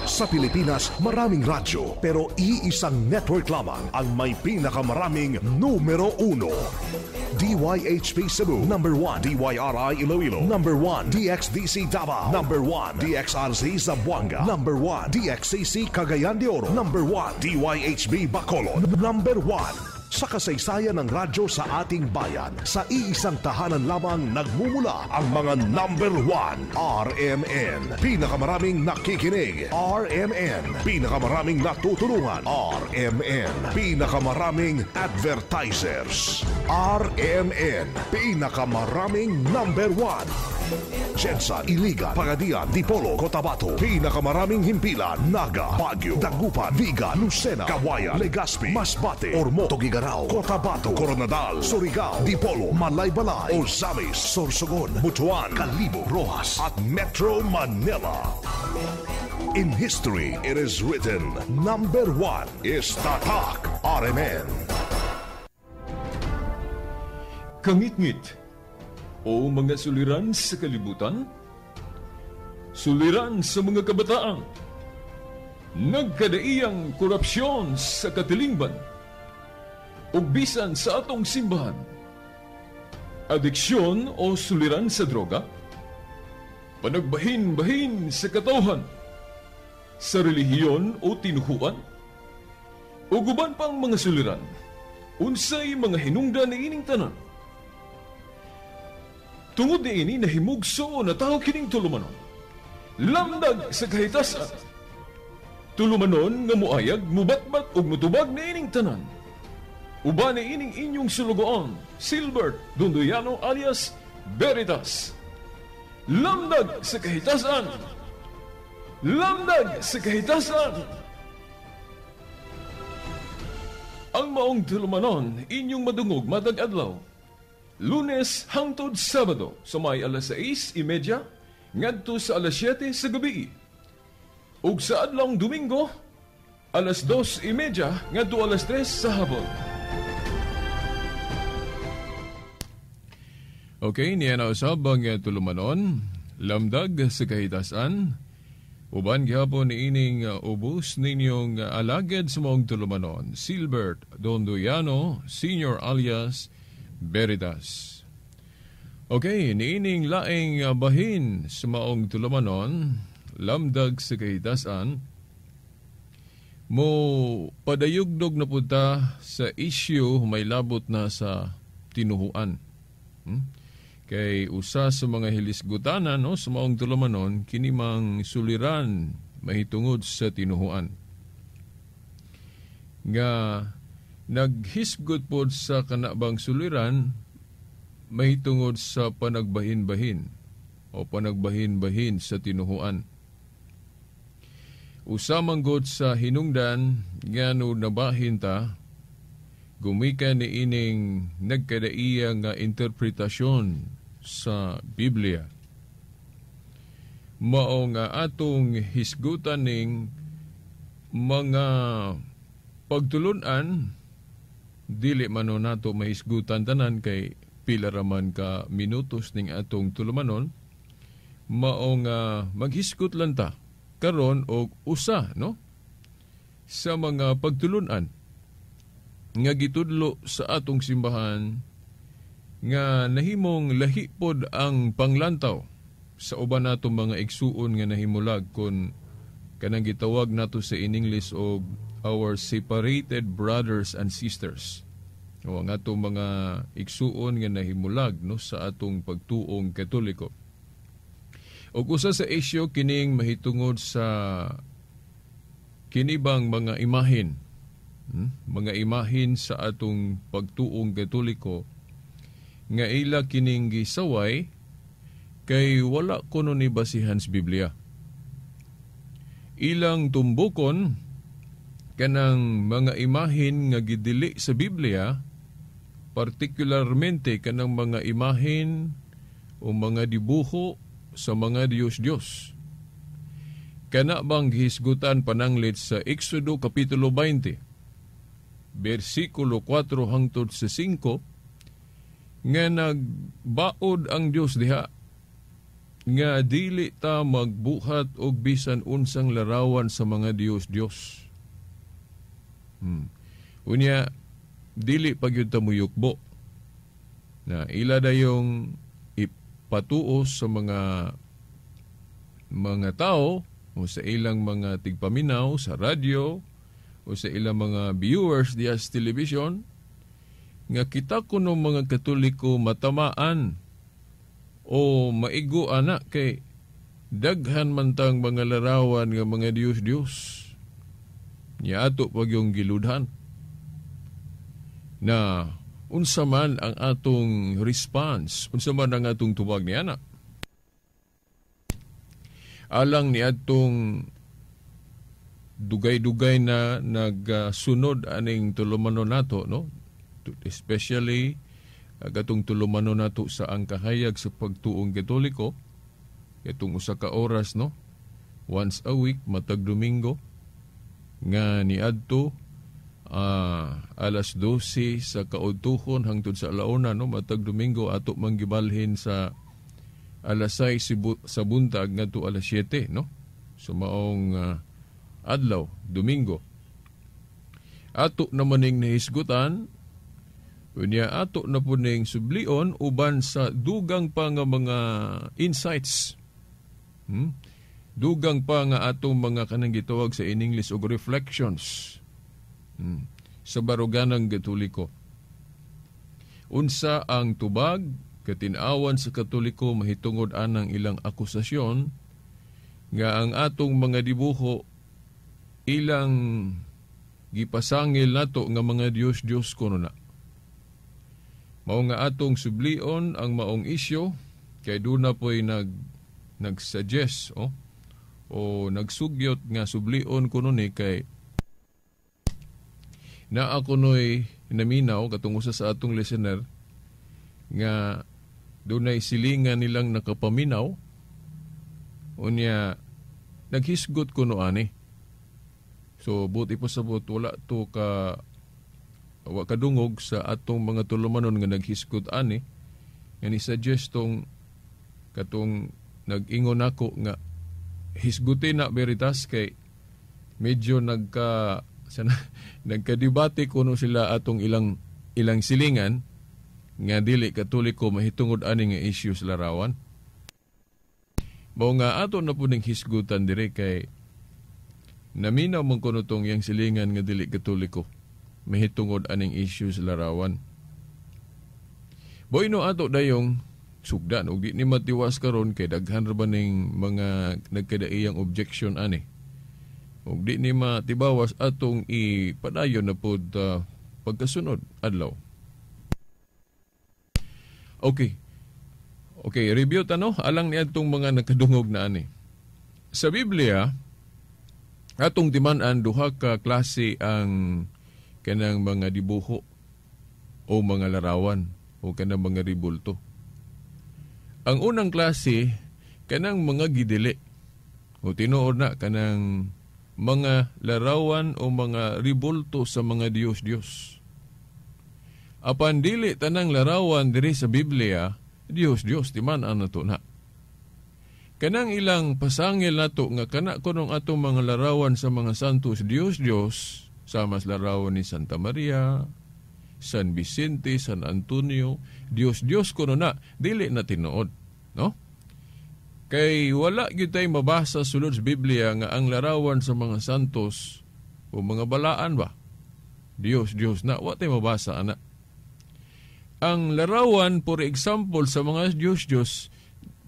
Sa Pilipinas, maraming radyo, pero iisang network lamang ang may pinakamaraming numero uno. DYHP Cebu, number 1. DYRI Iloilo, number 1. DXDC Davao, number 1. DXRZ Zamboanga, number 1. DXCC Cagayan de Oro, number 1. DYHB Bacolod, number 1. Sa kasaysayan ng radyo sa ating bayan, sa iisang tahanan lamang nagmumula ang mga number 1. RMN. Pinakamaraming nakikinig. RMN. Pinakamaraming natutulungan. RMN. Pinakamaraming advertisers. RMN. Pinakamaraming number 1. Jensan, Iligan, Pagadian, Dipolo, Cotabato. Pinakamaraming himpilan, Naga, Baguio, Dagupan, Vigan, Lucena, Kawayan, Legazpi, Masbate, Ormoc, Tuguegarao, Cotabato, Koronadal, Surigao, Dipolo, Malaybalay, Ozamis, Sorsogon, Butuan, Kalibo, Roxas, at Metro Manila. In history, it is written, number 1 is Tatak RMN. Kangitngit o mga suliran sa kalibutan, suliran sa mga kabataan, nagkadaiyang korupsyon sa katilingban, ug bisan sa atong simbahan, adiksyon o suliran sa droga, panagbahin-bahin sa katawhan, sa relihiyon o tinuhuan, ug uban pang mga suliran, unsay mga hinungdan niining tanan. Tungod niini nahimugso na tao kining tulumanon. Lamdag sa kahitasan. Tulumanon nga muayag, mubatbat ug mutubag niining tanan. Uban niining inyong sulugoon, Silbert Dondoyano alias Veritas. Lamdag sa kahitasan. Lamdag sa kahitasan. Ang maong tulumanon inyong madungog matag adlaw. Lunes hangtod Sabado sa may alas 6:30 ngadto sa alas 7 sa gabi. Ug sa adlawng Domingo alas 2:30 ngadto alas 3 sa hapon. Okay, niya na usab ang tulumanon, lamdag sa kahitasan, uban gihapon niining ubos ninyong alagad sa maong tulumanon, Silbert Dondoyano, Senior alias Veritas. Okay, niining laing bahin sa maong tulumanon, lamdag sa kahitasan, mo padayugdog na punta sa issue may labot na sa tinuhuan. Kay usa sa mga hilisgutanan, no, sa maong tulumanon, kini mang suliran mahitungod sa tinuhuan. Nga naghisgot pod sa kanabang suliran mahitungod sa panagbahin-bahin o panagbahin-bahin sa tinuhuan. Usa manggod sa hinungdan ngano nabahin ta gumikan ni ining nagkadaiya nga interpretasyon sa Biblia. Mao nga atong hisgutan ning mga pagtulun-an, dili man nato mahisgutan tanan kay pila ra man ka minutos ning atong tulumanon, mao nga maghisgot lang ta karon og usa, no, sa mga pagtulun-an nga gitudlo sa atong simbahan nga nahimong lahi pod ang panglantaw sa uban natong mga igsuon nga nahimulag kon kanang gitawag nato sa in English og our separated brothers and sisters, o ang atong mga igsuon nga nahimulag, no, sa atong pagtuong Katoliko. Og usa sa isyu kining mahitungod sa kinibang mga imahin, mga imahin sa atong pagtuong Katoliko nga ila kining gisaway kay wala kuno ni basihan sa Biblia. Ilang tumbukon kanang mga imahin nga gidili sa Biblia, partikularmente kanang mga imahin o mga dibuho sa mga Diyos-Diyos. Kana bang gihisgutan pananglit sa Exodo Kapitulo 20, versikulo 4 hangtod sa 5, nga nagbaod ang Dios diha. nga dili ta magbuhat og bisan unsang larawan sa mga Dios-Dios. Unya dili pa gyud ta muyukbo. Na ila dayong ipatuos sa mga tao o sa ilang mga tigpaminaw sa radyo o sa ilang mga viewers diya sa television nga kita kuno mga Katoliko matamaan o maigo ana kay daghan man tang mga larawan nga mga Dios-Dios. Nya ato pag yung giludhan. Na unsa man ang atong response, unsa man ang atong tubag ni ana. Alang ni atong dugay-dugay na nagsunod aning tulumanon nato, no? Especially katong tulumanon nato sa ang kahayag sa pagtuong Katoliko, katong usa ka oras, no? Once a week, matag Domingo, nga niadto alas 12 sa kaudtuhon hangtod sa alauna, no? Matag Domingo ato manggibalhin sa alas 6 sa buntag ngadto alas 7, no? So maong adlaw, Domingo. Ato naman ning nahisgutan, unya ato na po ning sublion uban sa dugang pa nga mga insights. Dugang pa nga atong mga kanang gitawag sa in English og reflections. Sa baruganang Katoliko. Unsa ang tubag katin-awan sa Katoliko mahitungod anang ilang akusasyon nga ang atong mga dibuho ilang gipasangil nato nga mga Dios-Dios kuno na. Mao nga atong sublion ang maong isyo kay duna po'y nag-suggest o nagsugyot nga sublion kuno ni kay na ako no'y naminaw katong usa sa atong listener nga dunay silingan nilang nakapaminaw unya naghisgot kuno ani. So buti pa sa but wala to ka wa kadungog sa atong mga tulumanon nga naghisgot ani nga ni suggest tong katong nag-ingon nako nga hisgutin na veritas kay medyo nagkadebate kuno sila atong ilang silingan nga dili Katoliko mahitungod ani nga issues larawan. Mao nga ato na po ning hisgutan dire kay naminaw man kuno tong iyang silingan nga dili Katoliko mahitungod aning issues larawan. Boy no ato dayong sugdan og di ni matiwas karon kay daghan ra ba ning mga nagkadaiyang objection ani. Og di ni matibawas atong ipadayon na pod pagkasunod adlaw. Okay. Okay, review ta no alang niadtong mga nakadungog na ani. Sa Biblia atong timan-an duha ka klase ang kanang mga dibuho o mga larawan o kanang mga ribulto. Ang unang klase kanang mga gidili o tinuod na kanang mga larawan o mga ribulto sa mga Dios-Dios. Apan dili tanang larawan diri sa Biblia, Dios-Dios timan-an nato na. Kanang ilang pasangil nato nga kana kunong atong mga larawan sa mga santos Dios-Dios, sama sa larawan ni Santa Maria, San Vicente, San Antonio, Dios-Dios kuno na, dili na tinuod, no? Kay wala gyud tay mabasa sulod sa Biblia nga ang larawan sa mga santos o mga balaan ba, Dios, Dios na, wa tay mabasa ana. Ang larawan, for example, sa mga Dios, Dios,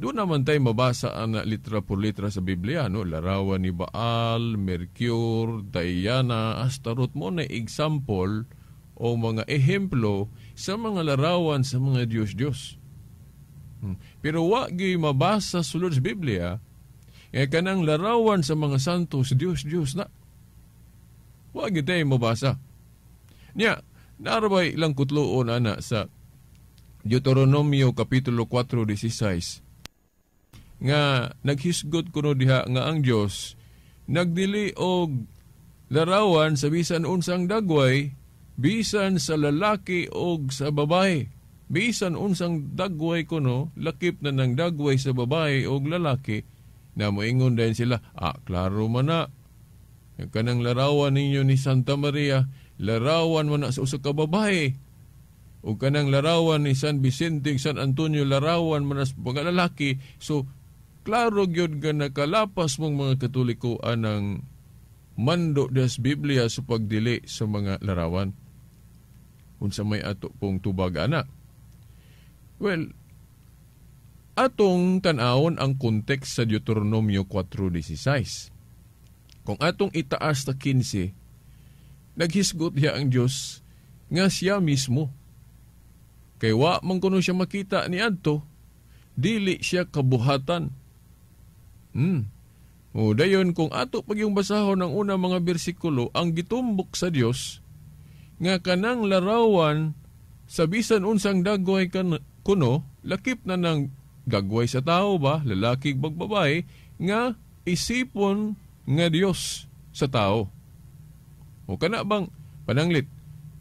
doon naman tayo mabasa ana litra por litra sa Biblia, no? Larawan ni Baal, Mercure, Diana, Astaroth mo na example o mga ehemplo sa mga larawan sa mga Dios, Dios. Pero wa gyud mabasa sulod sa Biblia nga kanang larawan sa mga santos Dios, Dios na. Wa gyud tayo mabasa. Nya, narabay ilang kutloon ana sa Deuteronomio Kapitulo 4:16 nga naghisgot kuno diha nga ang Dios nagdili og larawan sa bisan unsang dagway, bisan sa lalaki og sa babae, Bisan unsang dagway kuno, lakip na ng dagway sa babae o lalaki, na moingon din sila, klaro man na. Kanang larawan ninyo ni Santa Maria, larawan man na sa usa ka babae. O kanang larawan ni San Vicente, San Antonio, larawan man na sa mga lalaki. So, klaro gyud nga nakalapas mong mga Katoliko anang mando des Biblia sa pagdili sa mga larawan. Unsa may ato pong tubag ana? Well, atong tan-awon ang context sa Deuteronomio 4:16. Kung atong itaas ta 15, naghisgot niya ang Dios nga siya mismo. Kay wa man kuno siya makita ni adto, dili siya kabuhatan. O dayon kung ato pag yung basahon ang una mga bersikulo, ang gitumbok sa Dios nga kanang larawan sa bisan unsang dagway kuno, lakip na ng dagway sa tao ba, lalaki bagbabae, nga isipon nga Dios sa tao. O kana bang pananglit,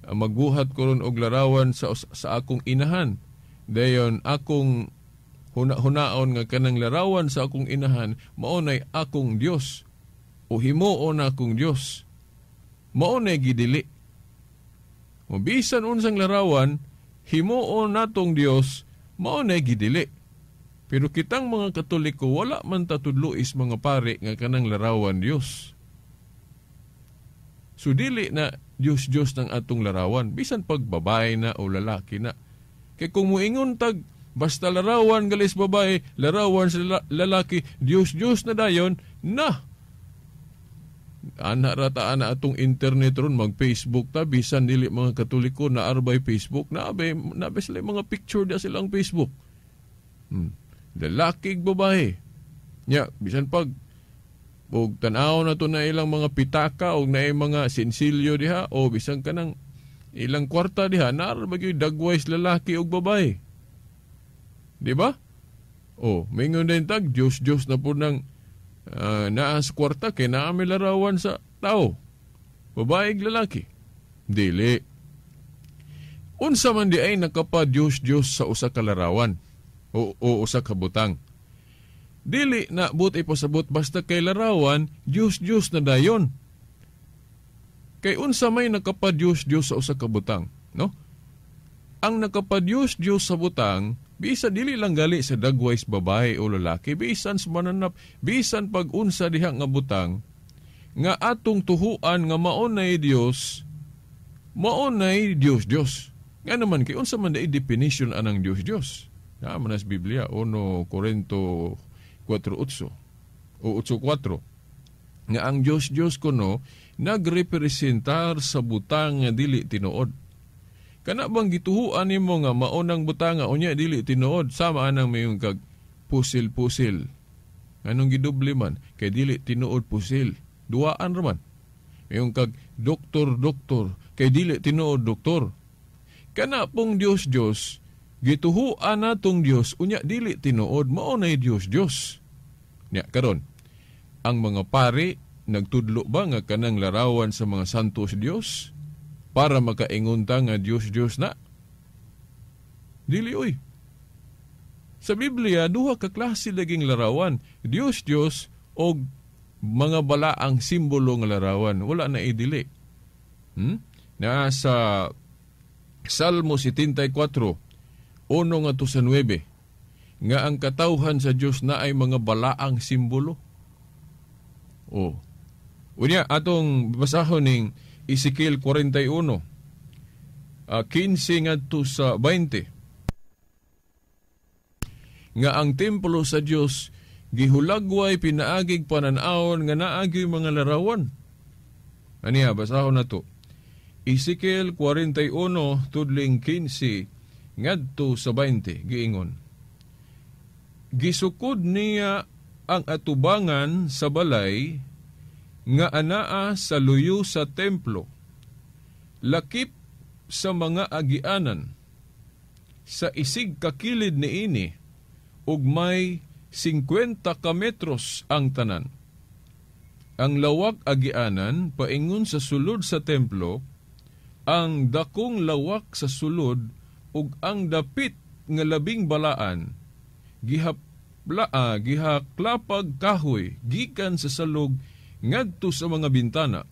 magbuhat ko ron og larawan sa akong inahan. Dayon akong hunaon nga kanang larawan sa akong inahan, maunay akong Dios o himuon akong Dios. Maunay gidili. O bisan unsang larawan, himuon natong Dios, maunay gidili. Pero kitang mga Katoliko, wala man tatudlo is mga pare nga kanang larawan Dios. So dili na Dios-Dios ng atong larawan, bisan pag babae na o lalaki na. Kay kung muingon tag, basta larawan galis babae, larawan sa lalaki, Dios-Dios na dayon, na! Ana rata ana atong internet ron, mag-Facebook ta, bisan dili mga Katoliko na arbay Facebook, naabe sila mga picture dia silang Facebook. Lalaki babae. Nya, bisan pag og tan-aw na to na ilang mga pitaka og naay mga sinsilyo diha o bisan kanang ilang kwarta diha, naa ba gyud dagway sa lalaki og babae. Di ba? O, mingon din tag Dios-Dios na po ng naa sa kwarta kay naa may larawan sa tao. Babae ug lalaki. Dili. Unsa man di ay nakapa Dios-Dios sa usa ka larawan o usa ka butang. Dili na but ipasabot basta kay larawan, Dios-Dios na dayon. Kay unsa may nakapa Dios-Dios sa usa ka butang, no? Ang nakapa Dios-Dios sa butang, bisan dili lang gali sa dagway sa babae o lalaki, bisan sa mananap, bisan pag-unsa diha nga butang, nga atong tuhuan nga maunay Dios, maunay Dios-Dios. Nga naman kay unsa man day definition anang Dios-Dios? Naa man sa Biblia 1 Corinto 4:8 o 8:4 nga ang Dios-Dios kuno nagrepresentar sa butang nga dili tinuod. Kana bang gituhuan nimo nga maunang butang nga unya dili tinuod, sama anang mayong kag pusil-pusil. Anong gidoble man kay dili tinuod pusil, duaan ra man. Mayong kag doktor-doktor kay dili tinuod doktor. Kana pong Dios-Dios gituhuan natong Dios unya dili tinuod, mao nay Dios-Dios. Nya karon, ang mga pari nagtudlo ba nga kanang larawan sa mga santos Dios para makaingon ta nga Dios-Dios na? Dili oy. Sa Biblia duha ka klase laging larawan, Dios-Dios og mga balaang simbolo nga larawan, wala na idili. Naa sa Salmo 74 1-9 nga ang katawhan sa Dios na ay mga balaang simbolo. O. Unya atong basahon ning Ezekiel 41 15-20 nga ang templo sa Dios gihulagway pinaagig panan-awon nga naagi mga larawan. Aniya basahon nato. Ezekiel 41 tudling 15 ngadto sa 20 giingon. Gisukod niya ang atubangan sa balay nga anaa sa luyo sa templo, lakip sa mga agianan, sa isig kakilid niini, ug may 50 ka metros ang tanan. Ang lawak agianan paingon sa sulod sa templo, ang dakong lawak sa sulod ug ang dapit nga labing balaan gihaklapag kahoy gikan sa salog ngadto sa mga bintana,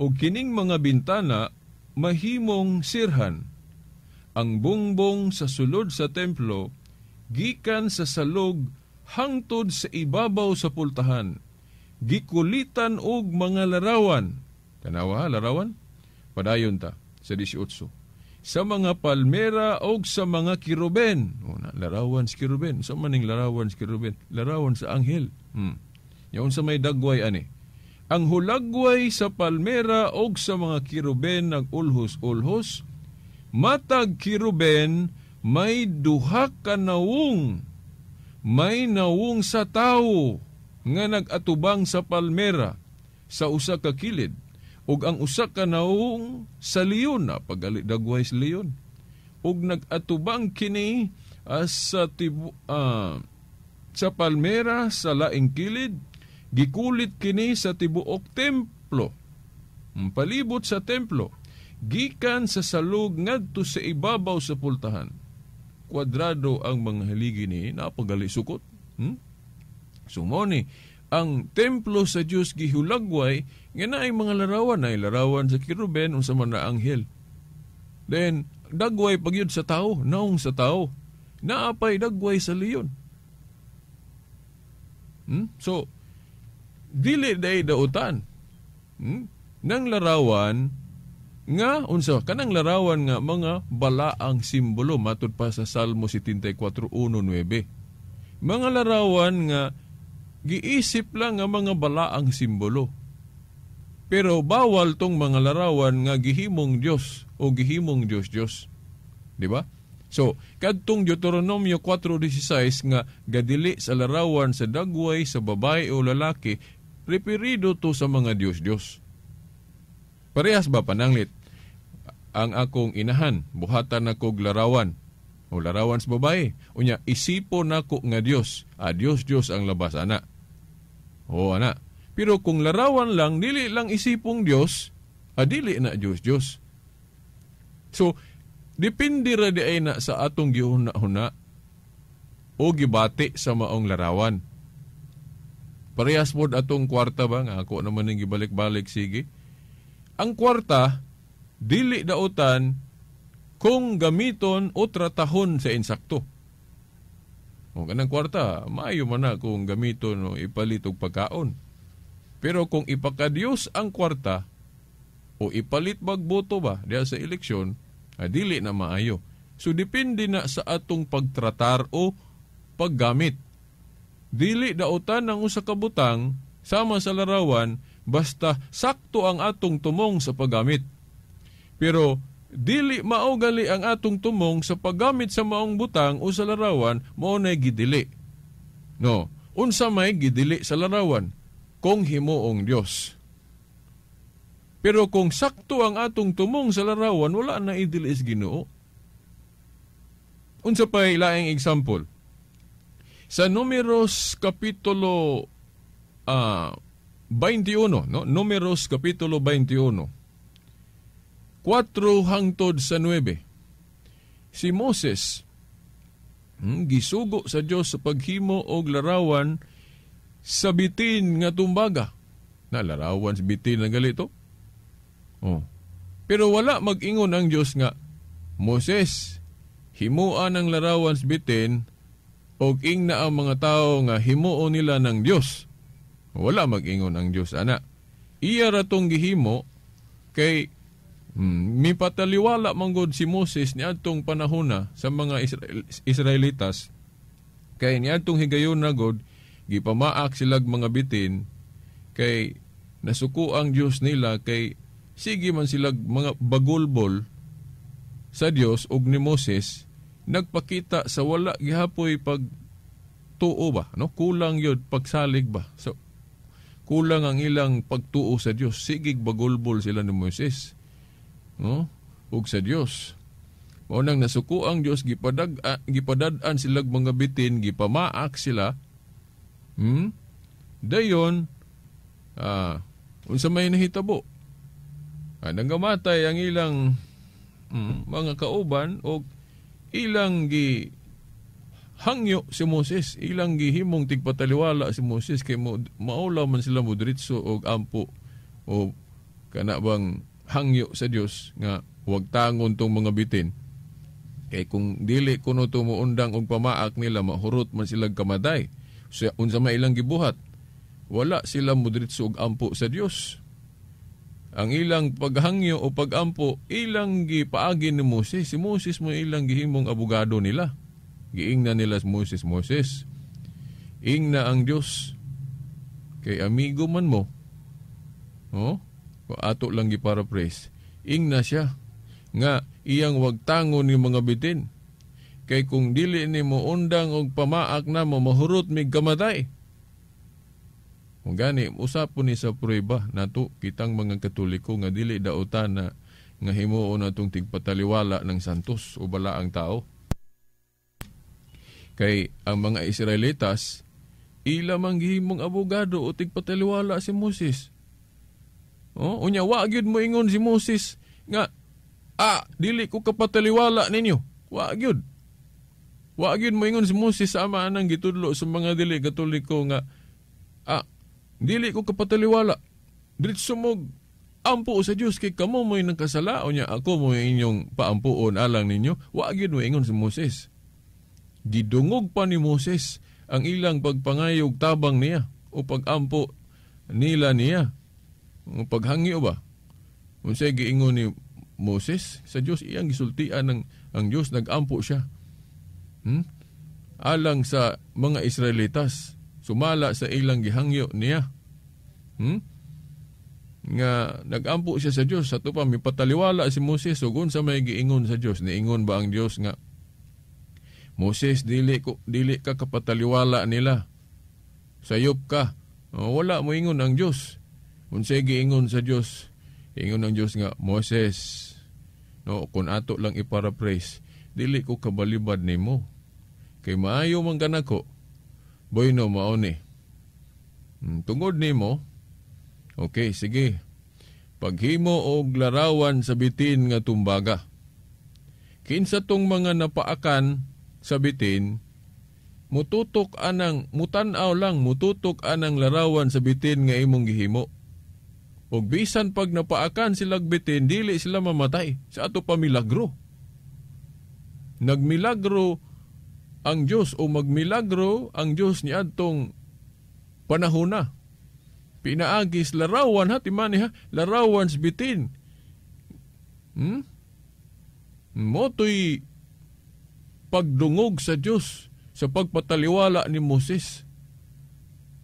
ug kining mga bintana mahimong sirhan. Ang bungbong sa sulod sa templo gikan sa salog hangtod sa ibabaw sa pultahan, gikulitan og mga larawan. Tanawa, larawan? Padayon ta sa 18. Sa mga palmera og sa mga kiruben. O na, larawan sa kiruben. Sa maning larawan sa kiruben? Larawan sa anghel. Yaon sa may dagway ani. Ang hulagway sa palmera og sa mga kiruben nag-ulhos-ulhos. Matag kiruben may duha ka nawong. May nawong sa tawo nga nag-atubang sa palmera sa usa ka kilid, ug ang usa ka nawong sa leon, na pagali dagway sa leon, ug nag-atubang kini sa sa palmera sa laing kilid, gikulit kini sa tibuok templo, palibot sa templo, gikan sa salog ngadto sa ibabaw sa pultahan. Kwadrado ang mga haligi ni, napagali sukot. Sumoni, ang templo sa Dios gihulagway nga naay mga larawan, ay larawan sa kiruben unsa man na anghel. Then dagway pagyud sa tao, naong sa tao, naapay dagway sa leon. So dili day dautan. Nang larawan nga unsa kanang larawan nga mga balaang simbolo matud pa sa Salmo 74:1-9. Mga larawan nga giisip lang nga mga balaang simbolo. Pero bawal tong mga larawan nga gihimong Dios o gihimong Dios Dios. Di ba? So, kadtong Deuteronomio 4:16 nga gadili sa larawan sa dagway sa babae o lalaki, referido to sa mga Dios Dios. Parehas ba pananglit? Ang akong inahan, buhatan akog larawan o larawan sa babae. Unya, isipo nako nga Dios. Ah, Dios Dios ang labas ana. O ana. Pero kung larawan lang, dili lang isipong Dios, ah, dili na Dios Dios. So, depende ra di ay na sa atong gihuna-huna o gibati sa maong larawan. Parehas pod atong kwarta ba nga ako naman ning gibalik-balik sige. Ang kwarta dili dautan kung gamiton o tratahon sa insakto. O kanang kwarta, maayo man na kung gamiton o ipalit og pagkaon. Pero kung ipakadiyos ang kwarta o ipalit bagboto ba diha sa eleksyon, dili na maayo. So depende na sa atong pagtratar o paggamit. Dili dautan ang usa ka butang sama sa larawan basta sakto ang atong tumong sa paggamit. Pero dili mao gali ang atong tumong sa paggamit sa maong butang o sa larawan, mao nay gidili. No, unsa may gidili sa larawan? Kung himuong Dios. Pero kung sakto ang atong tumong sa larawan, wala na idili is Ginoo. Unsa pa'y laing example? Sa Numeros kapitulo 21, no? Numeros kapitulo 21. 4 hangtod sa 9. Si Moses gisugo sa Dios sa paghimo og larawan sa bitin nga tumbaga. Na larawan sa bitin nga galito. Oh. Pero wala mag-ingon ang Dios nga, Moses, himuan ang larawan sa bitin og ingna ang mga tao nga himuon nila ng Dios. Wala mag-ingon ang Dios ana. Iya ra tong gihimo kay mipataliwala manggod si Moses niadtong panahona sa mga Israelitas kay niadtong higayon na god gipamaak silag mga bitin kay nasuko ang Dios nila kay sige man silag mga bagulbol sa Dios og ni Moses nagpakita sa wala gihapoy pag tuo ba, no? Kulang yun pagsalig ba. So kulang ang ilang pagtuo sa Dios, sige bagulbol sila ni Moises, no? Ug sa Dios. Mao nang nasuko ang Dios, gipadad-an sila mga bitin, gipamaak sila. Dayon unsa may nahitabo? Nanggamatay ang ilang mga kauban og Ilang gi hangyo si Moses, ilang gihimong tigpataliwala si Moses kay maulaw man sila mo diretso og ampo o kana bang hangyo sa Dios nga huwag tangon tong mga bitin. Kay kung dili kuno to moundang og pamaak nila, mahurot man sila kamatay. So, unsa may ilang gibuhat, wala sila mo diretso og ampo sa Dios. Ang ilang paghangyo o pagampo, ilang gipaagi ni Moses. Si Moses mo ilang gihimong abogado nila. Giingna nila si Moses, "Moses, ingna ang Dios kay amigo man mo." Oh, ato lang gi-paraphrase. Ingna siya nga iyang wagtangon ni mga bitin. Kay kung dili ni mo undang og pamaak na mo, mahurot mig kamatay. Kung gani, usap po ni sa prueba nato kitang mga Katoliko nga dili dautan na nga himuon natong tigpataliwala ng santos o balaang tao. Kay ang mga Israelitas, ila mang gihimong abogado o tigpataliwala si Moses. Oh, unya wa gyud mo ingon si Moses nga dili ko kapataliwala ninyo. Wa gyud. Wa gyud mo ingon si Moses sa ama anang gitudlo sa mga dili Katoliko nga dili ko kapataliwala. Diretso mo ampo sa Dios kay kamo mo'y nagkasala, unya ako mo inyong paampuon alang ninyo. Wa gyud mo ingon si Moses. Gidungog pa ni Moses ang ilang pagpangayog tabang niya o pagampo nila niya. O paghangyo ba? Unsay giingon ni Moses sa Dios, iyang gisultian ng ang Dios, nagampo siya. Alang sa mga Israelitas, sumala sa ilang gihangyo niya. Nga nagampo siya sa Dios. Sa pa mipataliwala si Moses ug unsa may giingon sa Dios. Niingon ba ang Dios nga, "Moses, dili ka kapataliwala nila. Sayop ka"? O, wala mo ingon ang Dios. Unsay giingon sa Dios? Ingon ang Dios nga, "Moses, no, kung ato lang iparaphrase, dili ko kabalibad nimo. Kay maayo man kanako. Bueno, mao ni. Tungod nimo, okay, sige. Paghimo og larawan sa bitin nga tumbaga. Kinsa tong mga napaakan sa bitin, mututok anang, mutan-aw lang, mututok anang larawan sa bitin nga imong gihimo. Og bisan pag napaakan silag bitin, dili sila mamatay." Sa ato pa milagro. Nagmilagro ang Diyos o magmilagro ang Diyos niadtong panahon na. Pinaagis larawan ha, timani ha, larawan sa bitin. Moto'y pagdungog sa Diyos sa pagpataliwala ni Moses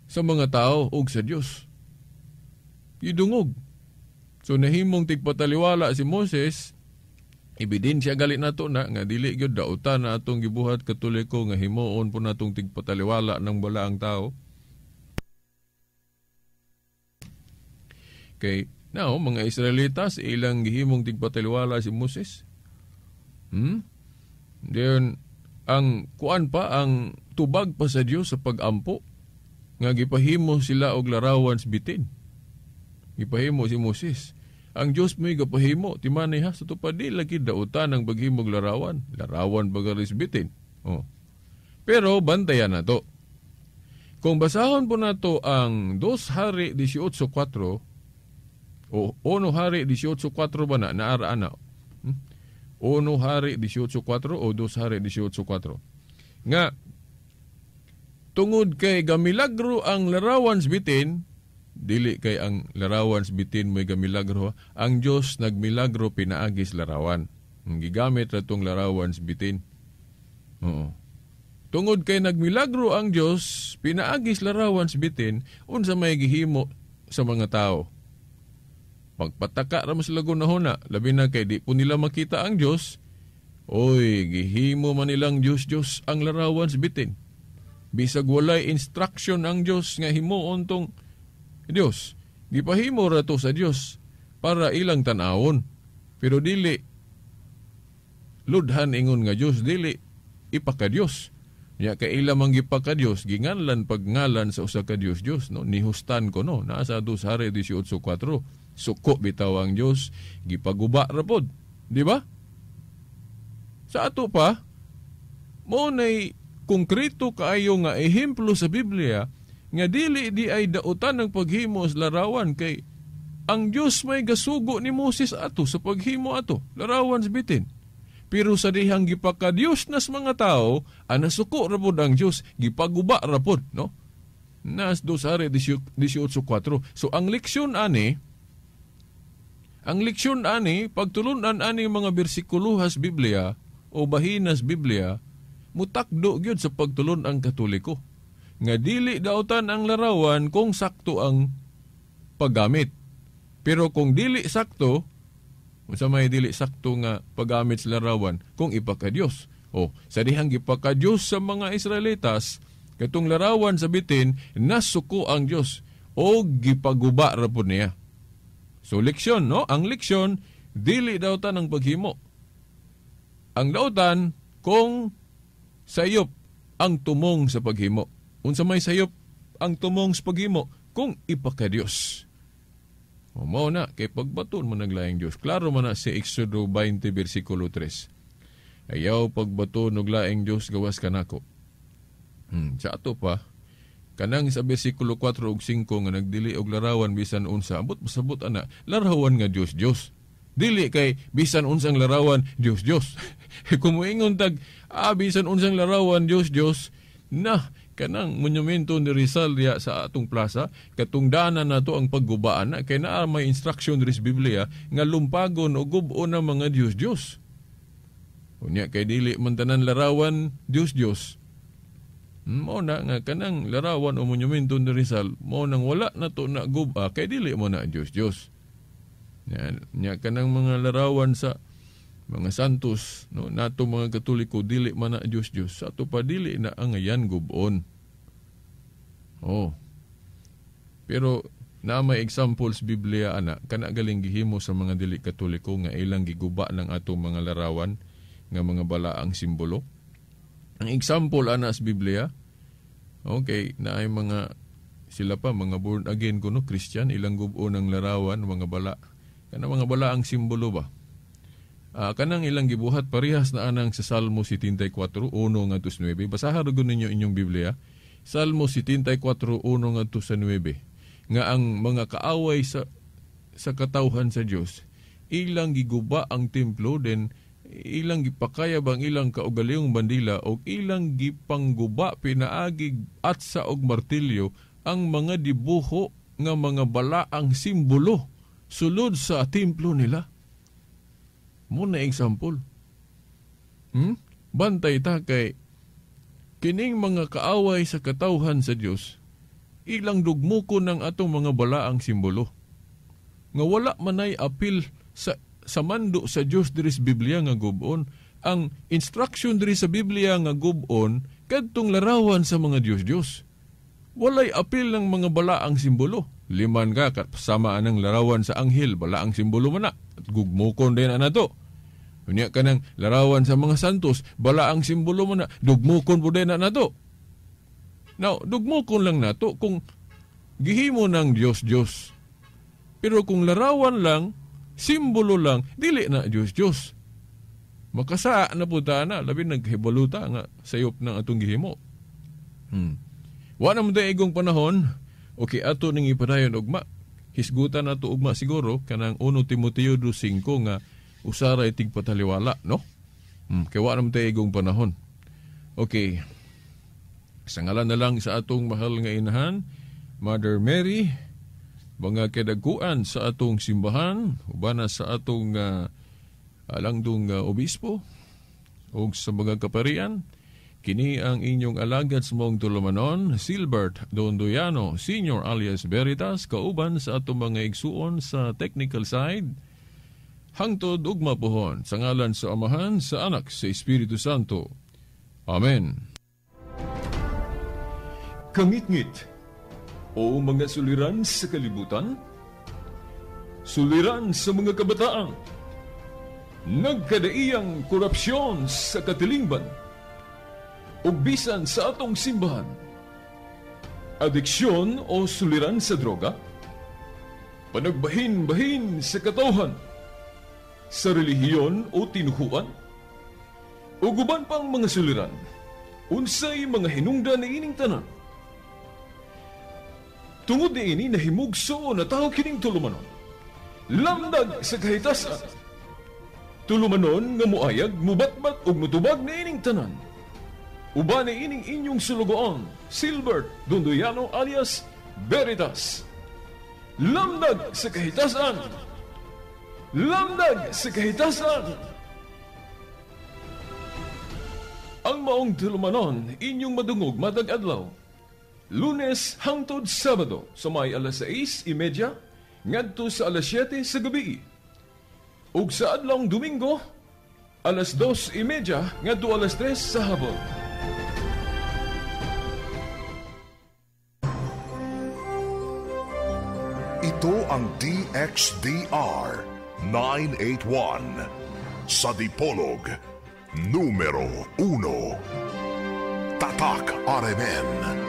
sa mga tao og sa Diyos. Idungog. So nahimong tigpataliwala si Moses, ebidensya gali nato na nga dili gyud dautan na atong gibuhat Katoliko nga himuon po natong tigpataliwala ng balaang tao. Kay now mga Israelitas ilang gihimong tigpataliwala si Moses. Then ang kuan pa, ang tubag pa sa Dios sa pagampo nga gipahimo sila og larawan sa bitin. Gipahimo si Moses. Ang Dios mo'y gapahimo, timani ha, sa tupad di lagi dautan ang paghimog larawan. Larawan bagaris bitin. Oh. Pero bantayan na to. Kung basahon po na to ang 2 Hari 18:4 o 1 Hari 18:4 ba na, naaraan na. 1 Hari 18:4 o 2 Hari 18:4. Nga, tungod kay gamilagro ang larawan sa bitin, dili kay ang larawan sa bitin mo'y gamilagro, ang Diyos nagmilagro pinaagis larawan. Ang gigamit ra tong larawan sa bitin. Oo. Tungod kay nagmilagro ang Diyos, pinaagis larawan sa bitin, unsa may gihimo sa mga tao. Pagpataka ra man sila gunahona, labi na kay di po nila makita ang Diyos, oy, gihimo man nilang Diyos-Diyos ang larawan sa bitin. Bisag walay instruction ang Diyos nga himuon tong Diyos, gipahimo ra to sa Diyos para ilang tan-awon. Pero dili ludhan ingon nga Diyos, dili ipaka-Diyos. Nya kay ila man gipaka-Diyos, ginganlan pagngalan sa usa ka Diyos Diyos, no? Nihustan ko no, naa sa 2 Hari 18:4. Suko bitaw ang Diyos, gipaguba ra pod, di ba? Sa ato pa, Mao nay konkreto kaayo nga ehemplo sa Biblia nga dili di ay dautan ang paghimo sa larawan kay ang Dios may gasugo ni Moses ato sa paghimo ato larawan sa bitin. Pero sa dihang gipaka-Dios nas mga tao, anasuko ra pod ang Dios, gipaguba ra pod, no? Nas 2 Hari 18:4. So ang leksyon ani, pagtulunan ani mga bersikulohas Biblia o bahinas Biblia, mutakdo gyud sa pagtulon ang Katoliko. Nga dili dautan ang larawan kung sakto ang paggamit. Pero kung dili sakto, unsa may dili sakto nga paggamit sa larawan kung ipaka-Dios. O sa dihang gipaka-Dios sa mga Israelitas, katong larawan sa bitin, nasuko ang Dios o gipaguba ra pud niya. So leksyon, no? Ang leksyon, dili dautan ang paghimo. Ang dautan kung sayop ang tumong sa paghimo. Unsa may sayop ang tumong sa paghimo kung ipaka-Dios. O mao na, kay pagbaton mo naglaing Dios. Klaro man na si Exodo 20 versikulo 3. Ayaw pagbaton og laing Dios gawas kanako. Sa ato pa, kanang sa versikulo 4 ug 5 nga nagdili og larawan bisan unsa, ambot pasabot ana, larawan nga Dios Dios. Dili kay bisan unsang larawan Dios Dios. Kung moingon tag bisan unsang larawan Dios Dios, na kanang monumento ni Rizal diya sa atong plaza, katong dana nato ang paggubaan na kay naa may instruction diri sa Biblia nga lumpagon o gub-on ang mga Dios Dios. Unya kay dili man tanan larawan Dios Dios. Mao na nga kanang larawan o monumento ni Rizal, mao nang wala na to na guba kay dili mo na Dios Dios. Nya kanang mga larawan sa mga santos, no, nato mga Katoliko dili man na Dios Dios. Sa ato pa dili na ang ayan gubon. Oh. Pero na may examples Biblia ana kana galing gihimo sa mga dili Katoliko nga ilang giguba ng atong mga larawan nga mga balaang simbolo. Ang example ana sa Biblia, okay, na ay mga sila pa mga born again kuno Christian, ilang gubo ng larawan mga bala. Kana mga balaang simbolo ba? Kanang ilang gibuhat parehas na anang sa Salmo 74:1 ngadto sa 9. Basahan ra ninyo inyong Biblia. Salmo 74:1 ngadto sa 9. Nga ang mga kaaway sa katawhan sa Dios, ilang giguba ang templo, then ilang gipakayab ang ilang kaugalingong bandila og ilang gipangguba pinaagi atsa og martilyo ang mga dibuho nga mga balaang simbolo sulod sa templo nila. Muna example. Bantay ta kay kining mga kaaway sa katawhan sa Dios, ilang dugmoko ng atong mga balaang simbolo. Nga wala manay apil sa mando sa Dios diri sa Biblia nga gubon. Ang instruction diri sa Biblia nga gubon kadtong larawan sa mga Dios-Dios. Walay apil ng mga balaang simbolo. Liman ka kasama anang larawan sa anghel, balaang simbolo man na. At gugmukon din ana to. Unya ka ng larawan sa mga santos, balaang simbolo man na, dugmukon po din na to. Now, dugmukon lang nato kung gihimo ng Dios-Dios. Pero kung larawan lang, simbolo lang, dili na Dios-Dios. Makasaa na po ta na, labi naghibaluta nga sayop ng atong gihimo. Wa na mo tayo igong panahon, okay, ato ning ipadayon ugma. Hisgutan nato ugma siguro, kanang 1 Timoteo 2:5 nga usaray tigpataliwala, no? Kaya wa na mo tayo igong panahon. Okay. Sa ngalan na lang sa atong mahal nga inahan, Mother Mary, mga kadaguan sa atong simbahan, ubana sa atong alangdong obispo, o sa mga kaparian, kini ang inyong alagad sa mong tulumanon, Silbert Dondoyano, Senior alias Veritas, kauban sa atong mga igsuon sa technical side, hangtod ugma pohon, sa ngalan sa Amahan, sa Anak, sa Espiritu Santo. Amen. Kangitngit o mga suliran sa kalibutan, suliran sa mga kabataan, nagkadaiyang korupsyon sa katilingban, ug bisan sa atong simbahan, adiksyon o suliran sa droga, panagbahin-bahin sa katawhan, sa relihiyon o tinuhuan, ug uban pang mga suliran. Unsay mga hinungdan niining tanan? Tungod niini nahimugso na tawo kining tulumanon. Lamdag sa kahitasan. Tulumanon nga muayag, mubatbat ug mutubag niining tanan. Uban niining inyong sulugoon, Silbert Dondoyano alias Veritas. Lamdag sa kahitasan. Lamdag sa kahitasan. Ang maong tulumanon inyong madungog matag adlaw. Lunes hangtod Sabado sa may alas 6:30 ngadto sa alas 7 sa gabi. Ug sa adlawng Domingo alas 2:30 ngadto alas 3 sa hapon. Ito ang DXDR 981 sa Dipolog, numero 1. Tatak RMN.